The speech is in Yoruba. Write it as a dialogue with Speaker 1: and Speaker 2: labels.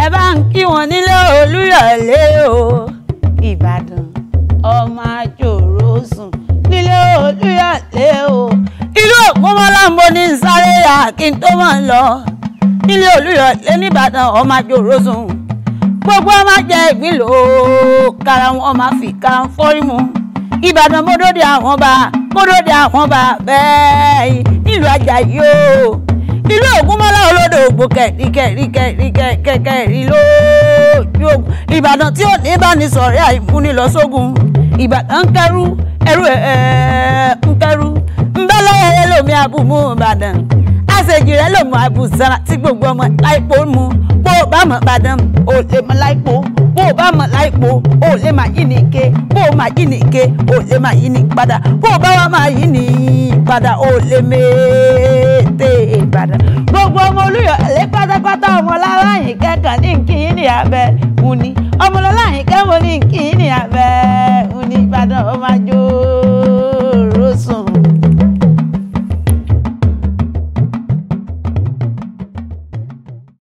Speaker 1: Ẹ bá ń kí wọn nílé Olúyọ̀lé o. Ìbàdàn ọmọ àjòrò sùn nílé Olúyọ̀lé o. Ìlú Ògúnmọ́lá ń bo ní sáré yà kí n tó mọ̀ lọ. Nílé Olúyọ̀lé nìbàdàn ọmọ àjòrò sùn. Gbogbo ọmọ jẹ ìgbín lò ó, kára wọn ọmọ fi kára fọ́rí mu. Ìbàdàn mọ́dọ́dẹ àwọn bá mọ́dọ́dẹ àwọn bá bẹ́ẹ̀ nílùú Àjàyí o. Ìlú Ògúnmọ́lá olódò ògbó kẹ̀ríkẹ̀ríkẹ̀ríkẹ̀kẹ̀rí lójú ogun. Ìbàdàn tí ò ní bá ní sọ̀rẹ́ àìmúni lọ sógun. Ìbàdàn ń kẹ́rú ẹrú ẹ̀ ń kẹ́rú. Ńbẹ́lẹ́ lómi àbùmú Ìbàdàn. Àṣejì rẹ̀ lòmù àbùsára tí gbogbo ọmọ láìpò mu. Bó o bá mọ̀ Ìbàdàn, ò lè mọ̀ láìpò. Bó o bá mọ̀ láìpò, ò lè máa yí ní ike. Bó o máa yí ní ike, ò lè máa yí ní padà. Bó o bá wá máa yí ní padà, ò lè mètè Ìbàdàn. Gbogbo ọmọ Olúyọ̀lé pátápátá ọmọ Láláyìnkẹ́ kan ní kí yín ní abẹ́ mu ni. Ọmọ Láláyìnkẹ́ mo